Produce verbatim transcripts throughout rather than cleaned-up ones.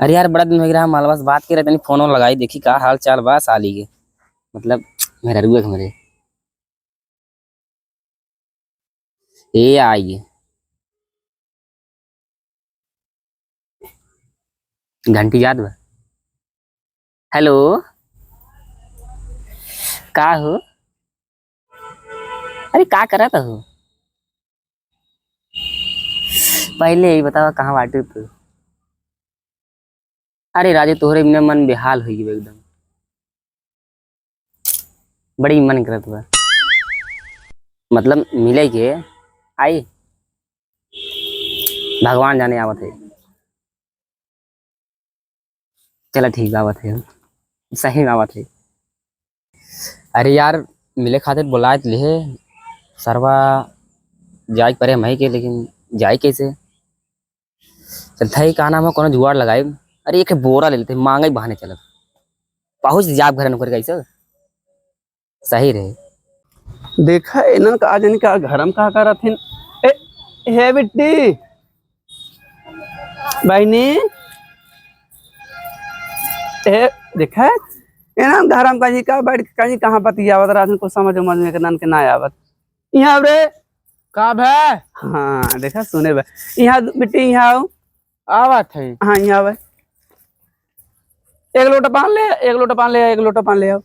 अरे यार, बड़ा दिन होइ गया, मालवा से बात करे, तनी फोन लगाई, देखी का हाल चाल बा साली के, मतलब, मेहररुआ के हमरे। ए आई, घंटी जात बा। हेलो, का हो? अरे, का करत हो? पहिले ई बतावा, कहाँ बाटू तू? अरे राजू, तोहरे बिना मन बेहाल होइ गइल बा एकदम। बड़ी मन करत बा, मतलब, मिले के। आई, भगवान जाने आवत है। चला ठीक बा, आवत है, सही में आवत है। अरे यार, मिले खातिर बोलाए त लिहे सरवा, जाए के परे हमही के, लेकिन जाए कैसे? चल, थई का नाम है, कोनो जुगाड़ लगाई। अरे, एक बोरा ले लेते, मांगे बहाने चलत। पहुँच जाब घर नौकरी कैसे? सही रहे। देखा, इनन का आज इनका घर में का करत हिन। ए, हे बिट्टी, बहिनी, ए, देखा, इनन घर में कहीं का बैठ के कहीं कहाँ बतियावत रहत हिन, कुछ समझ उमझ में के नन के ना आवत। यहाँ रे। का भे? हाँ, देखा, सुने बा। यहाँ, बिट्टी, यहाँ आओ। आवत है। हाँ, यहाँ आवे। एक लोटा पान ले, एक लोटा पान ले, एक लोटा पान ले आओ।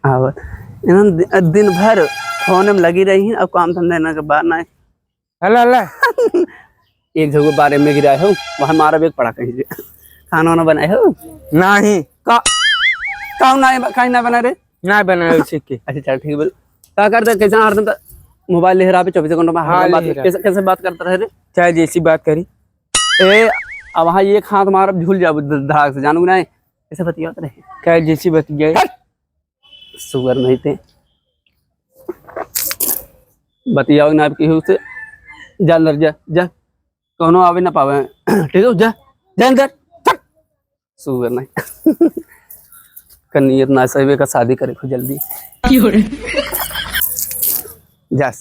आवत। इन्हन दि-, दिन भर फोन में लगी रही हैं, अब काम धंधा इन्हन के बार ना है। हला, हला। एक जगह बारे में गिरा हो, वहाँ मारा बेग पड़ा कहीं से। खाना वाना बनाए हो? नहीं। का, का ना, कहीं ना बना रे? ना बना रे, सीख के। अच्छा, चल, ठीक बोल। का करते, कैसे हरदम त मोबाइल ले रहा पे चौबीस घंटा में हाँ, हरदम बात, ले रहा। कैसे, कैसे बात करता रहे रे? चाहे जैसी बात करी। ए, अब वहाँ एक हाथ मारब, झूल जाब ध-, धाक से, जानू नहीं? कैसे बतियात रहे? चाहे जैसी बतियाई। हट! सुअर नहीं ते। बतियाओ ना आपकी हो से। जा अंदर जा, जा। कौनो आवे ना पावे। ठीक है, जा, जा अंदर। फट। सुअर नहीं। कनियत ना सही का शादी करे को जल्दी। क्यों रे? जा।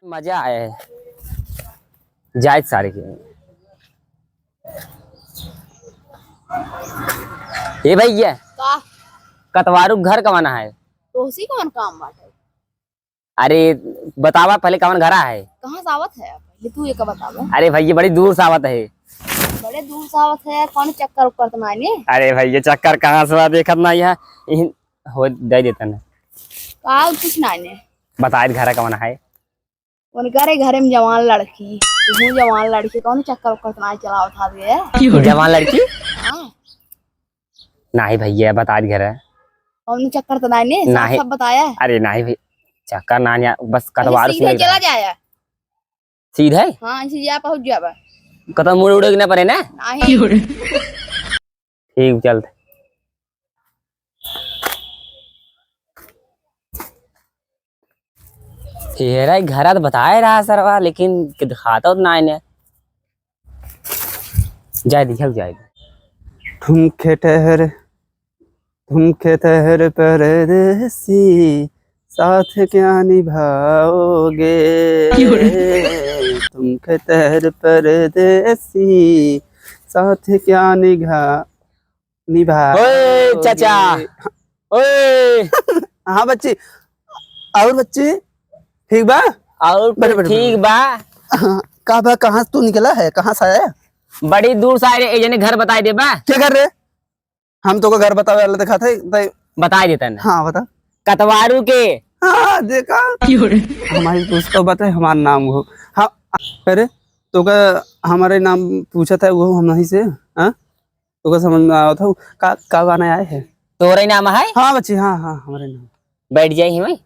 मजा आया है। जाए सारे के। ए भैया, का? कतवारू घर कमाना है? तोहसी कौन काम बाटे? अरे, बतावा पहले कौन घरा है? कहाँ से आवत है? पहले तू ये का बतावा। अरे भैया, बड़ी दूर से आवत है। बड़े दूर से आवत है, कौन चक्कर उक्कर तो नाई ने? अरे भैया, चक्कर कहाँ से बा, देखत ना यहाँ। इहिन हो दे देता ना। का कुछ नाई ने? बताए घरा कौन है? उनकरे घरे में जवान लड़की, तू जवान लड़की, कौन चक्कर उक्कर तो नाई चलावत हाथ गए? जवान लड़की? हाँ। नाही भैया, बता दे घर है। कौन चक्कर तो नाई ने? साफ नाही। साफ बताया। अरे नाही भैया, चक्कर ना आया, बस कतवार सीधे सुन चला जाया। सीधे? हाँ, सीधे जा पहुँच जाबा। कतौ मुड़ उड़ के ना पड़े ना? नाही। ठीक, चलते। हेरा, ई घरा तो बताए रहा सरवा, लेकिन के दिखाता तो ना इन्हें। जाए दिखल जाए। तुम के ठहर, तुम के ठहर परदेसी, साथ क्या निभाओगे? क्यों रे? तुम के ठहर परदेसी, साथ क्या निभा निभा ओए, चाचा। ओए। हाँ बच्ची, और बच्ची ठीक बा? और बैठ, बैठ, ठीक बैठ। बा। हाँ, का बा, कहाँ से तू निकला है, कहाँ से आया? बड़ी दूर से आए रे, ए जने घर बताए दे बा। क्या कर रे? हम तो को घर बतावे वाला दिखा थे, तै बताए देता ना। हाँ, बता। कतवारू के। हाँ, देखा? क्यों रे? हमारी कुछ तो बताए, हमारा नाम हो। हाँ, अरे, तो का हमारे नाम पूछा था वो हम नहीं से, हाँ? तो का समझ में आवत हो, का, का गाना आए है? तोरे नाम है? हाँ बच्ची, हाँ, हाँ, हमारे नाम। बैठ जाए ही मैं।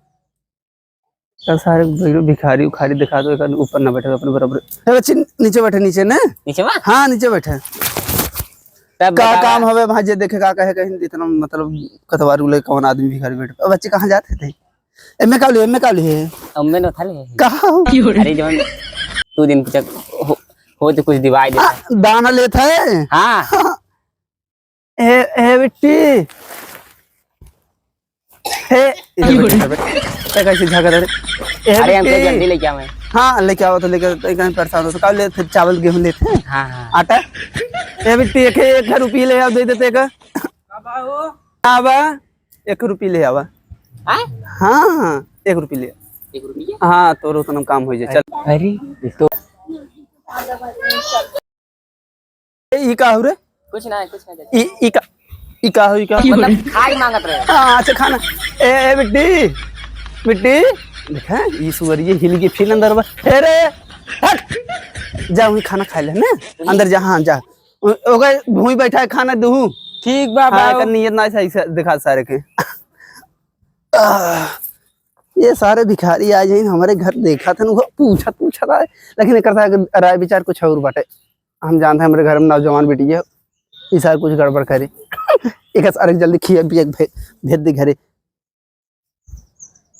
तो सारे भिखारी उखारी दिखा दो, एक ऊपर ना बैठे, अपने बराबर। ए बच्ची, नीचे बैठे, नीचे ने। नीचे बा? हाँ, नीचे बैठे। तब का बतावा। काम हवे वहाँ जे देखे का कहे कहीं इतना मतलब कतवारू ले कौन आदमी भिखारी बैठे। ए बच्ची, कहाँ जाते थे? एमे का लिए, एमे का लिए? एमे न था ले। का? अरे जौन तू दिन पूछा हो, हो तो कुछ दिवाई दे। आ, दाना लेत है? हाँ। हे, हे बिट्टी। हे, इधर बैठ, इधर बैठ। ते कैसे झांकत है रे? हे अरे हमको बिट्टी। जल्दी लेके आवे। हाँ, लेके आवा तो लेके, तो कहीं परेशान हो तो का लेते, चावल गेहूं लेते हैं? हाँ, हाँ। आटा? ए बिट्टी, एक, एक रुपये ले आओ, दे देते एक। का बा हो? का बा? एक रुपये ले आवा। हाँ? हाँ, हाँ, एक रुपये ले। एक रुपये? हाँ, तोर उतना काम हो जाए, चल। अरे, ये तो ए, ई का हो रे? कुछ ना, कुछ ना, चाचा। ई, ई का, ई का हो, ई का? मतलब, खाई मांगत रहे। हाँ, अच्छा, खाना। ए, ए, बिट्टी, बिट्टी, देखा, ई सुअरिये हिल के फिर अंदर बा। ए रे, हट। जा, वहीं खाना खा ले, ना? अंदर जा, हाँ, जा। ओ-, ओके, वहीं बैठा है, खाना दूँ। ठीक बा, हाँ, बाबू। एकर नीयत ना ऐसा, ऐसा दिखा सारे के। आह, ये सारे भिखारी आ जाइन हमरे घर, देखा था, वो पूछत, पूछत आए, लेकिन एकर सारे राय विचार कुछ और बाटे। हम जानते हैं, हमरे घर में नौजवान बिटिया, ई सारे कुछ गड़बड़ करे। एक सारे के जल्दी खिया पिया के भे-, भेज दे घरे।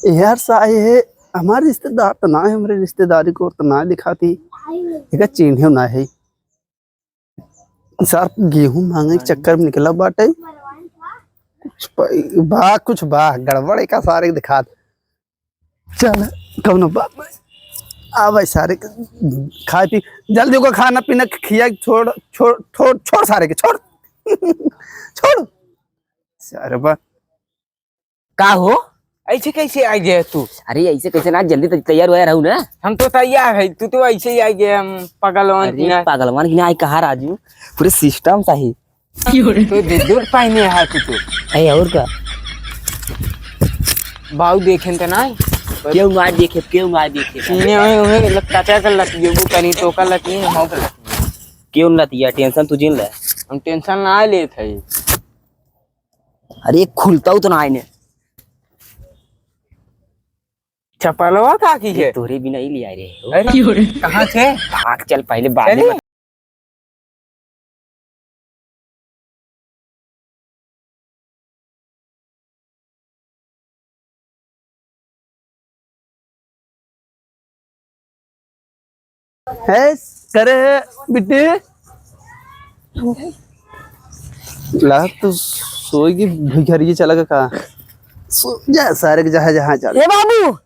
यार, सारे है, हमारे रिश्तेदार तो ना है, हमरे रिश्तेदारी को तो ना दिखाती, एक चिन्ह ना है। सार गेहूं मांगे के चक्कर में निकला बाटे। कुछ प-, बा, कुछ बा, गड़बड़ है का सारे के दिखात। चल, कौनो बात नहीं। आ भाई सारे के खाए पी, जल्दी ओकर खाना पीना खिया, छोड़, छोड़, छोड़, छोड़ सारे के, छोड़। छोड़। सारे बा। का हो? ऐसे कैसे आ गया तू? अरे, ऐसे कैसे ना, जल्दी त-, तैयार वैयार रहू ना। हम तो तैयार है, तू तो ऐसे ही आ गया, हम पागलवान अरे, की ना। पागलवान की ना, आई कहा राजू, पूरे सिस्टम सा ही। तो दे दो पहने है तू तो। अरे, और का? बाऊ देखें त ना। क्यों ना देखे, क्यों ना देखे? सीने हुए, हुए लटकाचा कर लतियो, वो करी तो का लतिये, हम का लतिये। क्यों ना लतिया, टेंशन तू जिन ले। हम टेंशन ना लेत है। अरे, खुलता तो ना आइने। चपलवा का की अरे, है? तोरे बिना ही लिया रे। अरे, कहाँ से? भाग चल, पहले बाद में चलिए। बता। है, करे है, बिट्टी। ला, तू सोई की भिखारी चला का? सो जा, सारे के जहाँ, जहाँ चल। ए बाबू,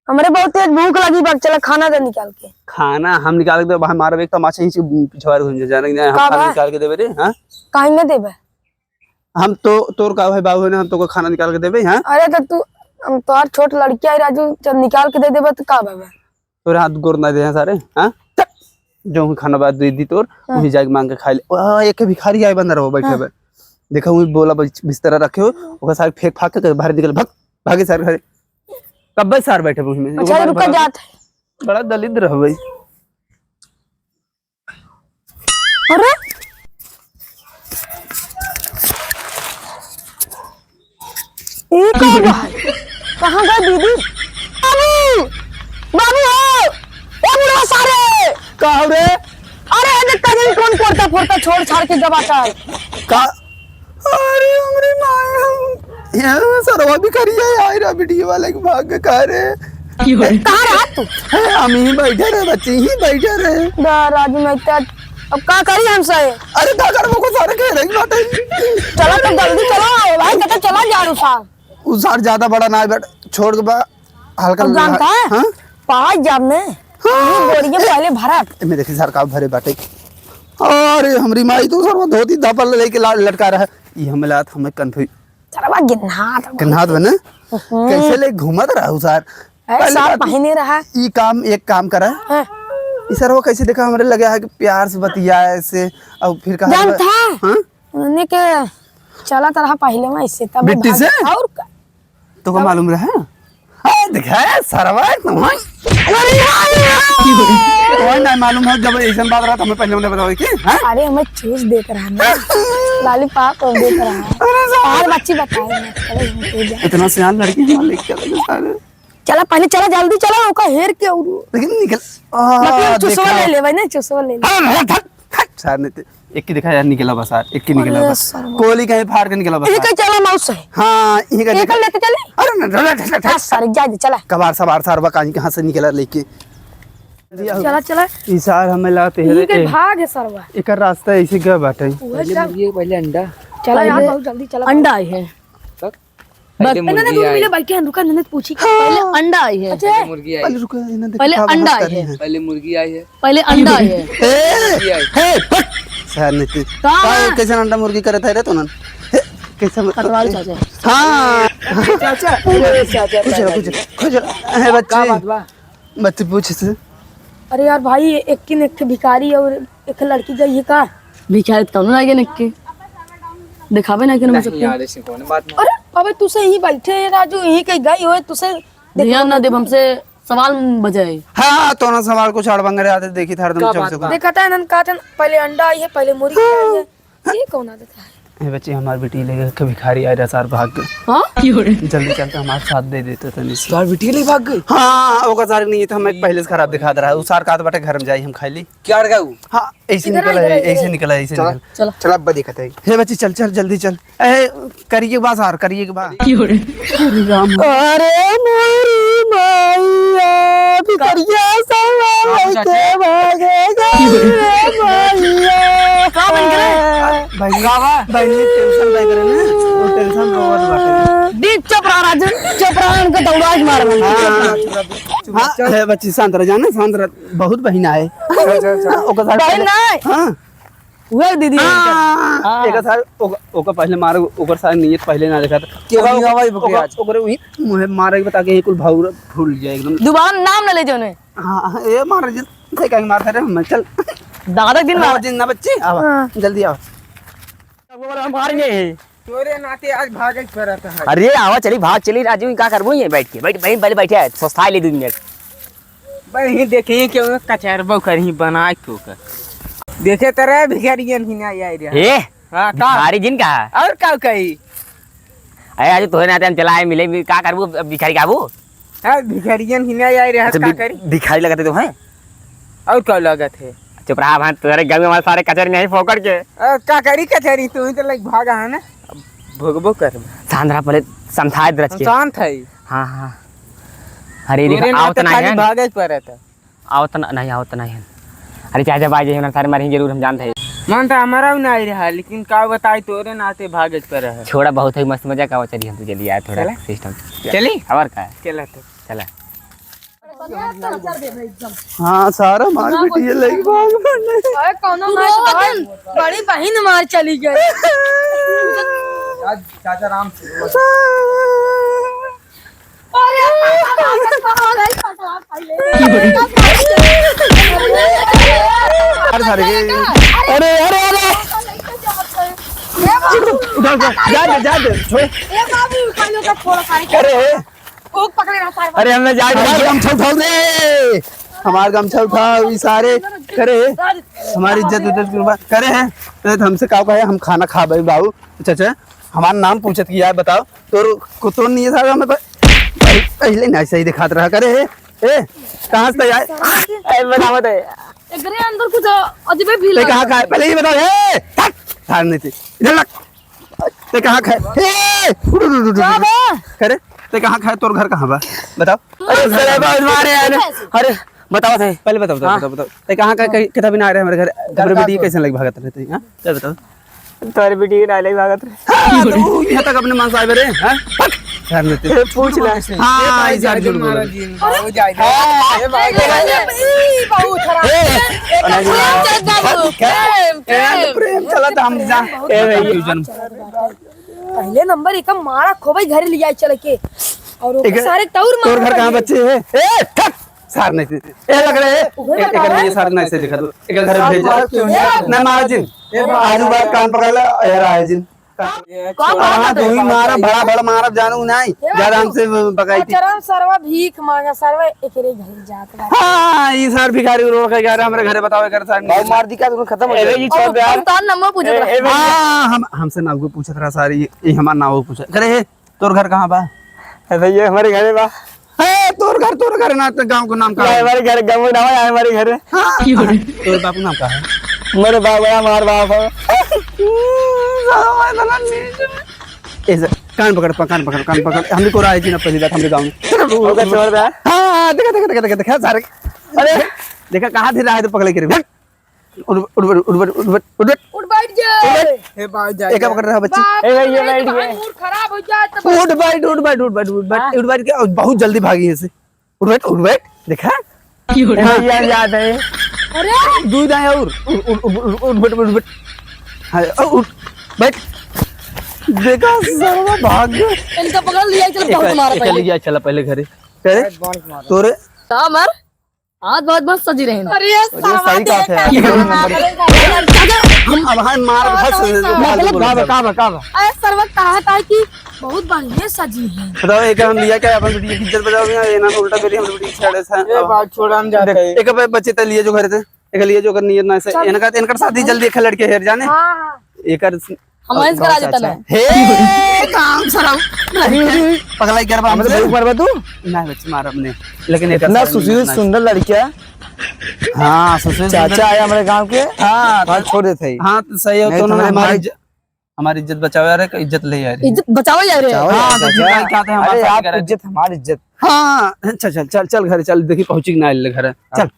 हमरे बहुत तेज भूख लगी बा, चला खाना दे निकाल के। खाना हम निकाल के देबे, हमारा एक तमाचा ही से पिछवार घूम जा, जाने के हम का खाना बा? निकाल के देबे रे, हाँ? काहे न देबे? हम तो, तोर का भाई बाबू है ना, हम तोको खाना निकाल के देबे, हाँ? अरे तो तू, हम तोहार छोट लड़की आई राजू, जब निकाल के दे देबे तो का बाबा? तोरे हाथ गोड़ ना दे हैं सारे, हाँ? चल, जो खाना बा दे दी तोर, हाँ। वहीं जाके मांग के खा ले। आ, एक भिखारी आए बंदर हो बैठे हाँ। बे। देखा वहीं बोला बिच-, बिस्तरा रखे हो, ओकर सारे फेंक फाक के बाहर निकल, भाग, भागे सारे घरे। कब्बे सार बैठे वहीं में, अच्छा, ओकर रुका बाहर जात है। बड़ा दलिद्र हो भाई। अरे, ई का बा? कहाँ गए दीदी? बाबू, बाबू हो, ए बुढ़वा सारे। का हो रे? अरे, ए देख, कहीं कौन कोरता फोरता छोड़ छाड़ के गवा का? का? अरे, हमरे माँ, हम यहाँ सरवा भी करिया, आई रहा वीडियो वाले के भाग का रे। कहाँ रहा तू? है, हम ही बैठे रहे, बच्चे ही बैठे रहे। दा राजू, मैं तो अब का करी हमसे? अरे, का करबो को सारे कह रही बात है। चलो तो जल्दी चलो, भाई, कहते चला जा रे सार। उ सार ज्यादा बड़ा ना है, but छोड़ के बा, हल्का अब जानता है? हाँ? पाँच जब में हाँ। ये बोरिया पहले भरत। ए, मेरे सार का भरे बाटे। अरे, हमरी माई तो सरवा धोती धपल लेके ला-, लटका रहा है। ये हमें लात, हमें कन्फ्यूज सरवा गिन्हात बा। गिन्हात बा ना? हम्म। कैसे ले घूमत रहा उ सार? अरे, पहले सार बात, पहिने रहा। ई काम, एक काम करा। हाँ। ई सरवा कैसे देखा हमरे लगे है कि प्यार से बतिया ऐसे, और फिर कहा जानता है? हाँ? उन्हें के चलत रहा पहले में ऐसे, तब बिट्टी भाग-, से? और का? तो को मालूम रहा? ए, देखा है, सरवा है, तुम है। अरे, अरे, अरे। तुम्हें नहीं मालूम है, जब ऐसन बात रहा, तो हमें पहले उन्हें बताओ कि, हाँ? अरे, हमें चूस देत रहा ना। लॉलीपॉप और देत रहा। अरे, साला। और बच्ची बताए मत, चलो, हम सो जाए। इतना सियान लड़की हमारे लेके चले गए सारे। चला, पहले चला, जल्दी चला, ओका हेर के और लेकिन निकल, आ, मतलब, चुसवा देखा। ले ले भाई, नहीं, चुसवा ले ले। अरे, हट, हट, हट, सार ने ते। एक की देखा यार, निकला बस यार, एक की निकला अरे बस। सरवा। कोली कहीं फाड़ के निकला बस ये यार। कहीं चला माउस है। हाँ, ये कहीं एक लेते चले। अरे ना, ना, ना, ना, ना। हाँ, सारे, जा दे, चला। कबार सवार सरवा कहीं कहाँ से निकला लेके। चला, चला। ई सार हमें लाते हैं ये रे, कहीं ए। भाग है सरवा। एकर रास्ता ऐसे गए बाटे। वह चल। ये पहले अंडा। चला यार, पहले बहुत जल्दी चला। अंडा आई है। तक? पहले बस। इन्होंने मुर्गी दूध आई। मिले बैठे हैं, रुका, इन्होंने पूछी कि हाँ। पहले अंडा आई है। अच्छा। पहले मुर्गी आई। पहले रुको, इन्होंने पहले दिखावा अंडा हंस आई कर है। रहे हैं। पहले अंडा आई है। ए, मुर्गी आई। हे, हट। सर, नहीं थी। का? का, कैसे अंडा मुर्गी करत है रे तोनन? हे, कैसे म-, पटवारी चाचा। हाँ। चाचा, चाचा, कुछ ना, कुछ ना, कुछ ना। हे बच्ची। का बात बा? बच्ची पूछ से। अरे यार भाई, एक किन एक ठे भिखारी और एक लड़की गई है का? भिखारी तो कौनो ना गए नक्की। दिखावे ना कि नहीं नहीं सकते। यार, ऐसे कौन बात ना। अरे, अबे तू से यहीं बैठे है राजू, यहीं कहीं गई हो, तुसे ध्यान ना देब, हमसे सवाल बजाए। हाँ, हाँ, तो ना सवाल कुछ अड़बंग रहे आते, देखी था हरदम का चौक बात से बा? देखा था इन्हन कहा था, पहले अंडा आई है, पहले मुर्गी आई है। ये कौन आदत है? ए बच्ची, हमार बिटिया लेके के भिखारी आए रहा सार भाग गए। हाँ? जल्दी चल के हमार साथ दे देते तनी से। सार बिटिया लेके भाग गए? हाँ, ओकर सार नहीं था, मैं पहले से खराब दिखात रहा। उ सार कहत बाटे घर में जाई हम खाई ली। क्या अड़ गया उ? हाँ, ऐसे इधर आ, निकला इधर आ, है, इधर ऐसे आ। निकला है, ऐसे चला, निकला। चला। चला, अब्बा देखत है। हे बच्ची, चल, चल, जल्दी चल। ए, करिए के बा सार, करिए के बा। अरे मोरी मैया, भिखरिया सवा का लेके भागे गई रे मैया। का बन गए? बहनी, का बा? बहनी tension नहीं करे ना, वो tension रोवत बाटे। दी चुप रहा राजन, चुप रहा, उनको दौड़ा के मार बन। हाँ, हाँ, हे बच्ची शांत रह जाना, शांत रह, बहुत बहिना है। चल, चल, चल। ओकर साथ बहिन पहले नहीं। हाँ। उहे दीदी हाँ, हाँ। एक सार ओक-, ओकर पहले मार, ओकर सार नियत पहले ना देखा था। केहू ओकर, नहीं आवा, ये बकरी ओकर, आज। ओकरे उही मुँहे मारे के बता के ये कुल भाव फूल जाए एकदम। दोबारा नाम ना ले जोने। हाँ, हाँ, ये मार जिन से कहीं मारता रे, मैं चल। दादा दिन हाँ, मार। जिन ना बच्ची, आवा, हाँ। जल्दी आवा। अब वो मारेंगे। तोरे नाते आज भागे के पड़त है। अरे आवा चली, भाग चली राजू, का करबो ये बैठ के? बैठ, वहीं पहले बैठे है, सोचता है ले दो मिनट। बहिन देखी केहू कचरबो करही बनाए के ओकर। देखे त रहे भिखारियन ही ना आए रहे। ए, हाँ, का? भिखारी जिन कहा? और का कही? अरे, आज तोहरे नाते हम चला आए, मिले, मिले, का करबू अब भिखारी कहबू? हाँ, भिखारियन ही ना आए रहे, अच्छा, का बि-, करी? भिखारी लगत है तो हैं? और का लगत है? चुप रहा भाई, तोहरे गाँव में हमारे सारे कचर नहीं फोकट के। अ, का करी कचरी, तू ही तो लाइक भागा है ना, अब भोगबो करबो। शांत रहा, पहले समझाए दे रच के। शांत है। हाँ, हाँ। अरे, देखो, तोरे आवत नाते ना खाली है। भागे के पड़त है। आवत ना, नहीं, आवत नहीं है। अरे, चाहे जब आ जाए ना, सारे मारे जरूर, हम जानते हैं। मन तो हमारा भी नहीं रहा, लेकिन का बताई, तोरे नाते भागे के पड़े है। छोड़ा, बहुत है, मस्त मजा का, चलिए, हम तो चलिए यार, थोड़ा चला। System। चली? और का है? चला तो। चला। हाँ, सारा मार पीट ये लेके भाग बने। अरे, कौनो ना तो भाई, बड़ी बहिन मार चली गई। आज चाचा राम से अरे, पापा, पापा, पापा, पापा, पापा, अरे, सारे के, अरे, अरे, अरे। ए बाबू, उठा, उठा, जा दे, जा दे, छोड़। ए बाबू, उठा लो, छोड़, सारे के। अरे। कोक पकड़े रहा, सारे। अरे, हमने जाए हमार गमछा उठाओ रे। हमार गमछा उठाओ, ई सारे। करे, हमारी इज्जत उज्जत कुर्बान करे हैं। अरे, तो हमसे का कहे, हम खाना खाबे बाबू। अच्छा, अच्छा, हमार नाम पूछत कि यार बताओ, तोर को तो नहीं है सारा, हमें प-, पहले नहीं सही दिखात रहा करे। ए, ए, कहाँ से आए? ए, बनावत है। एकरे अंदर कुछ अजीबे भी ते कहाँ लगा। खाए? पहले ये बताओ। ए, हट, ठाड़ नहीं थी। इधर लग। ते कहाँ खाए? ए, उड़, उड़, उड़, उड़, क्या उड़। बा? करे, ते कहाँ खाए? तोर घर कहाँ बा? बताओ। अरे, सर, बहुत मारे यार। अरे, बताओ थे। पहले बताओ, बताओ, हाँ। बताओ, बताओ। ते कहाँ का, कहीं, कितना भी ना आ रहे हमारे घर, घर हमारे का बेटी कौन? कैसे लग भागत रहते हैं, हाँ? चल बताओ। तोहरे बेटी के नाले भागत रहे। हाँ, तो उ यहाँ तक अपने मन से आवे रे, हाँ? घर में ते। ए, पूछ ले। हाँ, ये साथ जुड़ बोलो। जी, बाबू जाए दे। हाँ। ए भाई, ए, बहुत खराब। ए, ए, प्रेम चल बाबू, क्या? प्रेम, प्रेम। प्रेम चला था हम जा। ए भाई। पहले नंबर एक मारा खोबे घर ले आए चल के। और ओके एक सारे तौर तोर मारा घर कहाँ पहले। बच्चे है? ए, ठक। सार नहीं थे। ए, लग रहे हैं। उधर एक, एक बताओ। ये सार नहीं से दिखा दो। एक घर भेज दो। सार मार क्यों नहीं? ना, महाराज जी। ए, महाराज आजू बार कान पकड़ ला, ए, राय जी। कौन हाँ, बात तू ही है? मारा, बड़ा, बड़ा मारा, जानू नहीं। ए, ज्यादा बाबू। हमसे बकाई थी। चरम सरवा भीख मांगा, सरवा एकरे घर जात बा। हाँ, ये सार भिखारी रोड का जा रहा, हमारे घरे बताओ, कर सार नहीं। मार दी क्या, तुमने खत्म हो ए, जाएगी। ये छोड़ दे यार। कौन नंबर पूछत ए, रहा? ए, हाँ, हम, हमसे नाव को पूछत रहा सार, ये, ये हमारा नाव को पूछत। करे, तोर घर कहाँ बा? ए भैया, हमारे घरे बा। ए, तोर घर, तोर घर ना, तो गाँव को नाम का ये है? हमारे घर, गाँव का नाम है, हमारे घर। हाँ। तोर बाप का नाम का है? मेरे बाप का नाम हमारे बाप है। ऐसे, कान पकड़, कान पकड़, कान पकड़। हम भी को रहा है जी ना पहली बात हमारे गाँव में। ओके, छोड़ दे। हाँ, देखा, देखा, देखा, देखा, देखा, सारे। अरे। देखा, कहाँ थे रहा है तो पकड़े के रे। उठ, उठ, उठ, उठ, उठ, उठ, उठ, उठ। उठ बैठ जा। उठ बैठ। हे बाबू, जा, एका जा। पकड़ रहा बच्ची। बाप ए, ये रे, बैठ तुम्हारा गया। मूड खराब हो जाए तो उठ बैठ, उठ बैठ, उठ बैठ, उठ बैठ, उठ बैठ। हाँ? उठ बैठ के, बहुत जल्दी भागी है से। उठ बैठ, उठ बैठ, देखा? क्यों रे? हाँ, याद, याद है। अरे! दूध आया और उठ, उठ, उठ, उठ, उठ बैठ, उठ बैठ। हाँ, उठ, बैठ। देखा, साला भाग गया। इनका पकड़ लिया, चल, बहुत एका, मारा एका पहले। ले गया, चला पहले घरे। करे? बहुत मारा। तोरे? का मार? आज बहुत मस्त सजी रहे हैं। अरे, ये अरे, सरवा सही बात है। देखा। हम अब हाँ मार बहुत सही, मतलब, का बा, का बा, का बा? अरे, सरवा कहा था कि बहुत बढ़िया सजी है। बताओ, एक हम लिया क्या, अपन बेटी की इज्जत बचाओ या, ये ना उल्टा बेटी हम बेटी छेड़े से। ये बात छोड़ा, हम जाते देख, हैं। एक अब बच्चे ते लिए जो घर से, एक लिए जो कर नियत ना से, चल। इनका, इनका शादी जल्दी एक लड़के हेर जाने। हाँ, हाँ। एक हम ऐसे करा देता ना। हे, काम सरवा। पगला ही गरबा हमसे हमसे। भूख मरबा तू? ना बच्चे, मार अपने। लेकिन एक इतना ऐसा सुशील नहीं सुंदर लड़किया। हाँ, सुशील सुंदर। चाचा आया हमारे गांव के। हाँ, वहाँ तो छोड़ देते हैं। हाँ, तो सही हो, नहीं तो तो उन्होंने हमारे हमारी इज्जत, हमारी इज्जत बचाओ यार, इज्जत ले यार। इज्जत बचाओ यार। बचाओ हाँ, यार, तो ठीक है, चाचा। क्या थे, हमारे अरे, साथ आपकी करा इज्जत, हमारी इज्जत। हाँ, चल, चल, चल, चल घर, चल, देखी पहुँची कि ना आइल घर। चल।